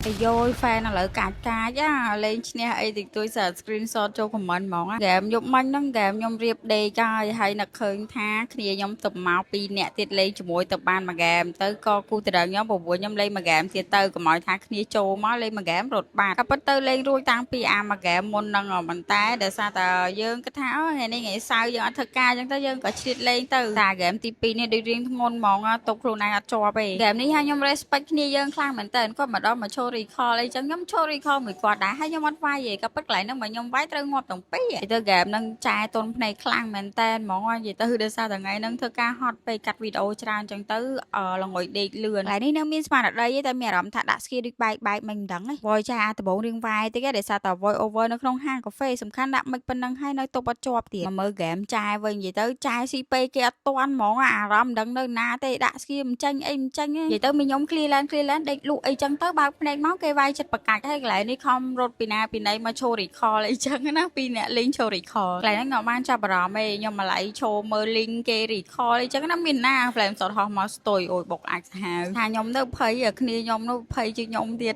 អាយយ fan ឥឡូវកាចកាចអាលេងឈ្នះអីតិចតួចសារ screenshot ចូល comment ហ្មងហ្គេមយប់មិញហ្នឹងហ្គេមខ្ញុំរៀបដេកហើយហើយនឹកឃើញថាគ្នាខ្ញុំទៅមកពីរនាក់ទៀតលេងជាមួយទៅបានមួយហ្គេមទៅក៏គូតរឹងខ្ញុំព្រោះខ្ញុំលេងមួយហ្គេមទៀតទៅកុំឲ្យថាគ្នាចូលមកលេងមួយហ្គេមរត់បាត់ក៏ប៉ុន្តែទៅលេងរួចតាំងពីអាមួយហ្គេមមុនហ្នឹងប៉ុន្តែដោយសារតែយើងគិតថាអូថ្ងៃនេះថ្ងៃសៅរ៍យើងអត់ធ្វើការអញ្ចឹងទៅយើងក៏ឆ្លៀតលេងទៅតែហ្គេមទី2នេះដូចរៀងធ្ងន់ហ្មងទុកខ្លួនឯងអត់ជាប់ទេហ្គេមនេះហើយខ្ញុំ respect គ្នាយើងខ្លាំងមែនតើគាត់មកដល់មកឈរ recall អីចឹងខ្ញុំឈរ recall មួយគាត់ដែរហើយខ្ញុំអត់វាយទេក៏ពិតកន្លែងហ្នឹងមកខ្ញុំវាយត្រូវងាប់ទាំងពីរទៅហ្គេមហ្នឹងចែទុនភ្នែកខ្លាំងមែនតើហ្មងនិយាយទៅដោយសារតែថ្ងៃហ្នឹងធ្វើការហត់ពេកកាត់វីដេអូច្រើនចឹងទៅល្ងុយដេកលឿនកន្លែងនេះនៅមានស្មារតីទេតែមានអារម្មណ៍ថាដាក់ skill ដូចបែកបែកមិនដឹងទេ voice ចាអាដំបងរៀងវាយតិចដោយសារតែ voice over នៅក្នុងហាងកាហ្វេសំខាន់ដាក់មិនប៉ុណ្ណឹងហើយនៅទប់អត់ជាប់ទៀតមកមើលហ្គេមចែវិញនិយាយទៅចែស៊ីពេគេអត់តាន់ហ្មងអារម្មណ៍មិនដឹងនៅណាទេដាក់ skill មិនចាញ់អីមិនចាញ់ទេនិយាយទៅមានខ្ញុំ clear lane clear lane ដេកលក់អីចឹងទៅបើកភ្នែកមកគេវាយចិត្តបកាច់ហើយកន្លែងនេះខំរត់ពីណាពីណីមកឈរ recall អីចឹងណាពីអ្នកលេងឈរ recall កន្លែងហ្នឹងខ្ញុំបានចាប់អារម្មណ៍ឯងខ្ញុំម្លៃឈរមើល link គេ recall អីចឹងណាមានណា flame shot ហោះមកស្ទុយអូយបុកអាចសាហាវថាខ្ញុំទៅភ័យគ្នាខ្ញុំនោះភ័យជាងខ្ញុំទៀត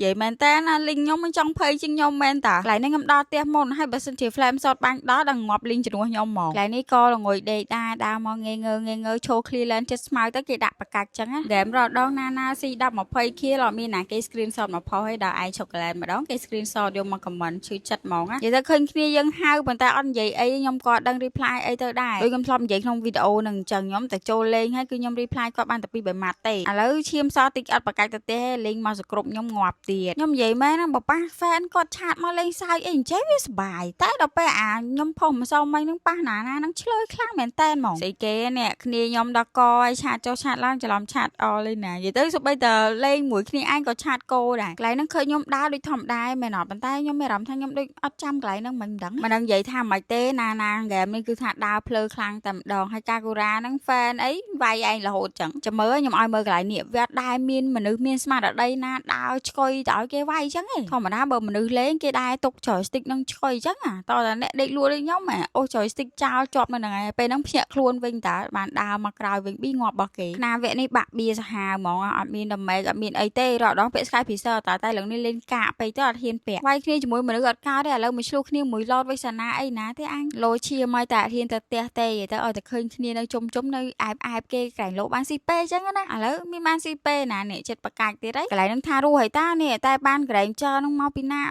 និយាយមែនតើណាលីងខ្ញុំមិនចង់ភ័យជាងខ្ញុំមែនតាកន្លែងនេះខ្ញុំដល់ផ្ទះមុនហើយបើសិនជា flame shot បាញ់ដល់ដល់ងាប់លីងជំនួសខ្ញុំហ្មងកន្លែងនេះក៏ល្ងុយដេកដែរដើរមកងេងើងេងើឈោ clear lane ចិត្តស្មៅទៅគេដាក់បកាច់ចឹងណាហ្គេមរដងណាណាស៊ី10 20 kill អត់មានណាគេ screenshot មកផុសឲ្យដល់ឯងឆូកូឡេតម្ដងគេ screenshot យកមក comment ឈឺចិត្តហ្មងណានិយាយទៅឃើញគ្នាយើងហៅប៉ុន្តែអត់និយាយអីខ្ញុំក៏អត់ដឹង reply អីទៅដែរដូចខ្ញុំធ្លាប់និយាយក្នុងវីដេអូហ្នឹងអញ្ចឹងខ្ញុំតែចូលលេងហើយគឺខ្ញុំ reply គាត់បានតែពីរបីម៉ាត់ទេឥឡូវឈាមសតិចអត់បកាច់ទៅទេលេងមកសគ្រប់ខ្ញុំងាប់ទៀតខ្ញុំនិយាយមែនណាបើប៉ះ fan គាត់ chat មកលេងសើចអីអញ្ចឹងវាសប្បាយតែដល់ពេលអាខ្ញុំផុសម្សិលមិញហ្នឹងប៉ះណាណាហ្នឹងឆ្លើយខ្លាំងមែនតែនហ្មងស្អីគេនេះគ្នាខ្ញុំដល់កឲ្យ chat ចុះ chat ឡើងច្រឡំ chat អលេណានិយាយទៅសូម្បីតែលេងមួយគ្នាឯងក៏ chat គោដែរកន្លែងហ្នឹងឃើញខ្ញុំដើរដូចធម្មតាមែនអត់ប៉ុន្តែខ្ញុំមានអារម្មណ៍ថាខ្ញុំដូចអត់ចាំកន្លែងហ្នឹងមិនដឹងមិនដឹងនិយាយថាមិនទេណាណាហ្គេមនេះគឺថាដើរភ្លើខ្លាំងតែម្ដងហើយកាគូរ៉ាហ្នឹង fan អីវាយឯងរហូតចឹងចាំមើលខ្ញុំឲ្យមើលកន្លែងនេះវាអត់ដែលមានមនុស្សមានស្មារតីណាដើរឆ្កុយទៅឲ្យគេវាយចឹងឯងធម្មតាបើមនុស្សលេងគេដែរទុក joystick នឹងឆ្កុយចឹងអាតោះតែអ្នកដេកលក់ដូចខ្ញុំអាអូ joystick ចោលជាប់នៅហ្នឹងឯងពេលហ្នឹងភ្ញាក់ខ្លួនវិញតើបានដើរមកក្រោយវិញប៊ីងាប់របស់គេខ្នាវគ្គនេះបាក់បៀសាហាវហ្មងអត់មាន damage អត់មានអីទេរកដងពាក់ Sky Piercer តែតែឡើងនេះលេងកាកពេកទៅអត់ហ៊ានពាក់វាយគ្នាជាមួយមនុស្សអត់កើតទេឥឡូវមកឆ្លោះគ្នាមួយឡតវេសនាអីណាទេអញលោឈាមឲ្យតែអត់ហ៊ានទៅផ្ទះទេទៅឲ្យតែឃើញគ្នានៅជុំជុំនៅអែបអែបគេក្រែងលោបានស៊ីពេចឹងណាឥឡូវមានបានស៊ីពេណានេះចិត្តបកាច់ទៀតហើយកន្លែងហ្នឹងថារស់ហើយតានេះតែបានក្រែងចើហ្នឹងមកពីណា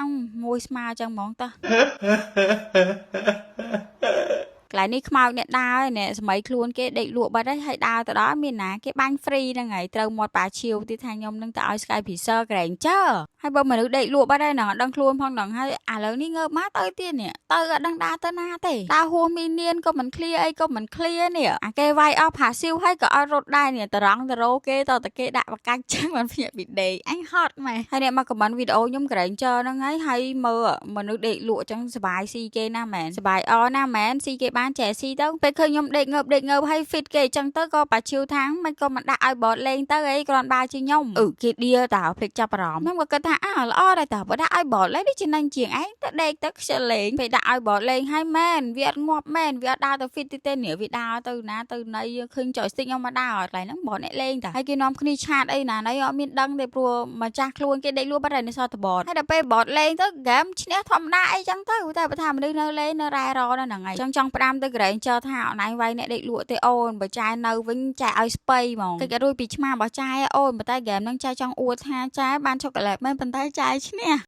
មួយស្មើចឹងហ្មងតើ កន្លែងនេះខ្មោចអ្នកដើរអ្នកសម័យខ្លួនគេដេកលក់បាត់ហើយហើយដើរទៅដល់មានណាគេបាញ់ free ហ្នឹងហើយត្រូវមាត់ប៉ាឈៀវទៀតថាខ្ញុំនឹងទៅឲ្យ Sky Piercer ក្រែងចើហើយបើមនុស្សដេកលក់បាត់ហើយហ្នឹងអត់ដឹងខ្លួនផងហ្នឹងហើយឥឡូវនេះងើបមកទៅទៀតនេះទៅអត់ដឹងដើរទៅណាទេដើរហួសមីនៀនក៏មិន clear អីក៏មិន clear នេះអាគេវាយអស់ passive ហើយក៏អត់រត់ដែរនេះត្រង់ទៅរោគេតតែគេដាក់បកាច់ចឹងមិនភ្ញាក់ពីដេកអញហត់ម៉េះហើយអ្នកមក comment វីដេអូខ្ញុំក្រែងចើហ្នឹងហើយហើយមើលមនុស្សដេកលក់ចឹងសบายស៊ីគេណាមែនសบายអណាមែនស៊ីគេបានចែស៊ីទៅពេលឃើញខ្ញុំដេកងើបដេកងើបហើយ fit គេចឹងទៅក៏បាឈៀវថាងមិនក៏មិនដាក់ឲ្យ bot លេងទៅអីគ្រាន់បើជាខ្ញុំអឺគេដៀតើភ្លេចចាប់អារម្មណ៍ខ្ញុំក៏គិតថាអើល្អដែរតើបើដាក់ឲ្យ bot លេងនេះចំណេញជាងឯងទៅដេកទៅខ្ជិលលេងពេលដាក់ឲ្យ bot លេងហើយមែនវាអត់ងាប់មែនវាអត់ដើរទៅ fit ទេនេះវាដើរទៅណាទៅណីឃើញ joystick ខ្ញុំមកដើរកន្លែងហ្នឹង bot អ្នកលេងតាហើយគេនាំគ្នា chat អីណាណីអត់មានដឹងទេព្រោះម្ចាស់ខ្លួនគេដេកលក់បាត់ហើយនៅសល់តែ bot ហើយដល់ពេល bot លេងទៅ game ឈ្នះធម្មតាអីចឹងទៅតែបើថាមនុស្សនៅលេងនៅរ៉ែរនៅហ្នឹងហើយចង់ចង់ផ្ដាំទៅក្រែងចើថាអនឯងវាយអ្នកដេកលក់ទេអូនបើចែនៅវិញចែឲ្យស្ពៃហ្មងគេក៏រួចពីឆ្មារបស់ចែអូនប៉ុន្តែហ្គេមហ្នឹងចែចង់អួតថាចែបានឆូកូឡេតមែនប៉ុន្តែចែឈ្នះ។